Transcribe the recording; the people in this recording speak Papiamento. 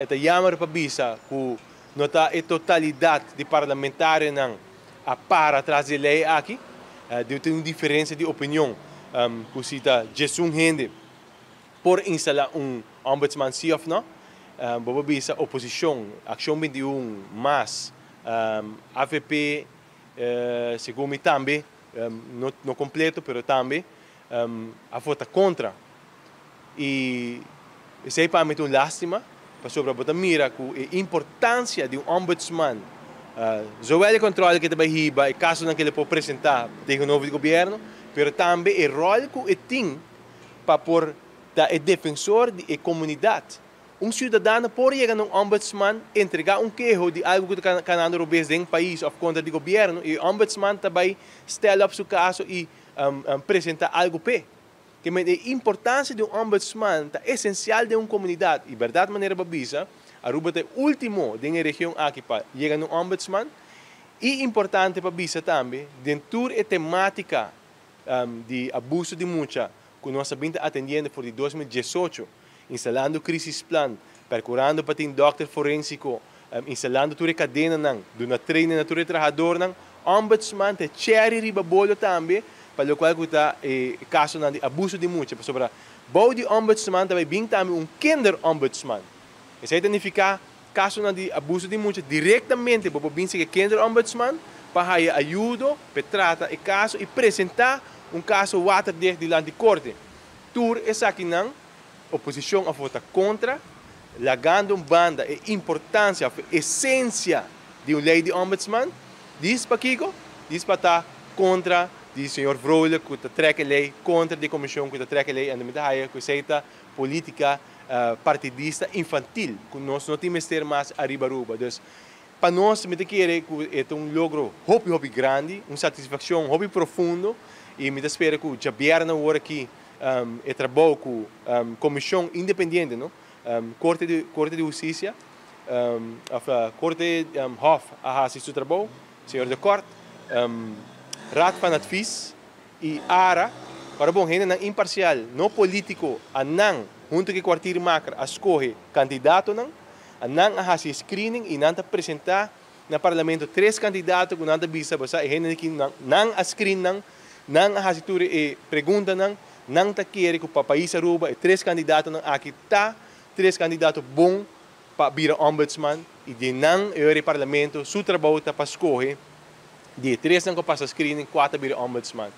E ta jammer pa bisa ku no ta e totalidat di parlamentarionan a para tras di e lei aki. Debe tin un diferensia di opinion ku si ta 11 hende por instalá un ombudsman si òf no. Bo por bisa oposishon, Akshon 21, mas, avp, segun mi tambe, no kompleto pero tambe a vota kontra. I esei pa mi ta un lástima, pasobra bo ta mira ku e importansia di un ombudsman, zowel e kòntròl ku e ta bai hiba, e kasonan ku el por presentá tegenover di gobièrnu, pero tambe e ròl ku e tin pa por ta e defensor di e komunidat. Un siudadano por yega na un ombudsman, entregá un keho di algu ku ta kanando robes den pais òf kontra di gobièrnu, i e ombudsman ta bai stèl òp su kaso i presentá algu p'e. Ke men e importansia di un ombudsman ta esensial den un komunidat i bèrdat manera bo a bisa, Aruba ta e último den e region aki pa yega na un ombudsman i importante pa bisa tambe den tur e temátika di abuso di mucha ku nos a bin ta atendiendo for di 2018, instalando krisisplan, perkurando pa tin dòkter forensiko, instalando tur e kadenanan, duna training na tur e trahadornan. Ombudsman ta e cherry riba bolo tambe pa lokual ku ta e kasonan di abuso di mucha, pasobra bou di ombudsman ta bai bin tambe un kinderombudsman. Esei ta nifiká kasonan di abuso di mucha direktamente bo por bin sigi e kinderombudsman pa haya ayudo pa e trata e kaso i presentá un kaso waterdicht dilanti korte. Tur esakinan oposishon a vota kontra, lagando un banda e importansia òf e esensia di un lei di ombudsman. Dis pakiko? Dis pa ta kontra di señor Vrolijk ku ta trek e lei, kontra di e komishon ku ta trek e lei, anto mi ta haya ku esei ta politika partidista infantil ku nos no tin mester mas ariba Aruba. Dus pa nos mi ta kere ku e ta un logro hopi hopi grandi, un satisfakshon hopi profundo i mi ta spera ku djabièrnè awor aki e trabou ku komishon independiente no, Korte di Korte di Hustisia òf Korte Hof a hasi su trabou, señor De Kort, Raad van Advies i ara ora bon hendenan imparsial, no polítiko, a nan huntu ku e kwartiermaker a skohe kandidatonan, a nan a hasi e screening i nan ta presentá na parlamento tres kandidato ku nan ta bisa bo sa e hendenan ki nan a screen nan, nan a hasi tur e preguntanan, nan ta kere ku pa pais Aruba e tres kandidatonan aki ta tres kandidato bon pa bira ombudsman i den nan e ora e parlamento su trabou ta pa skohe di e tresnan ku a pasa screening kua ta bira ombudsman.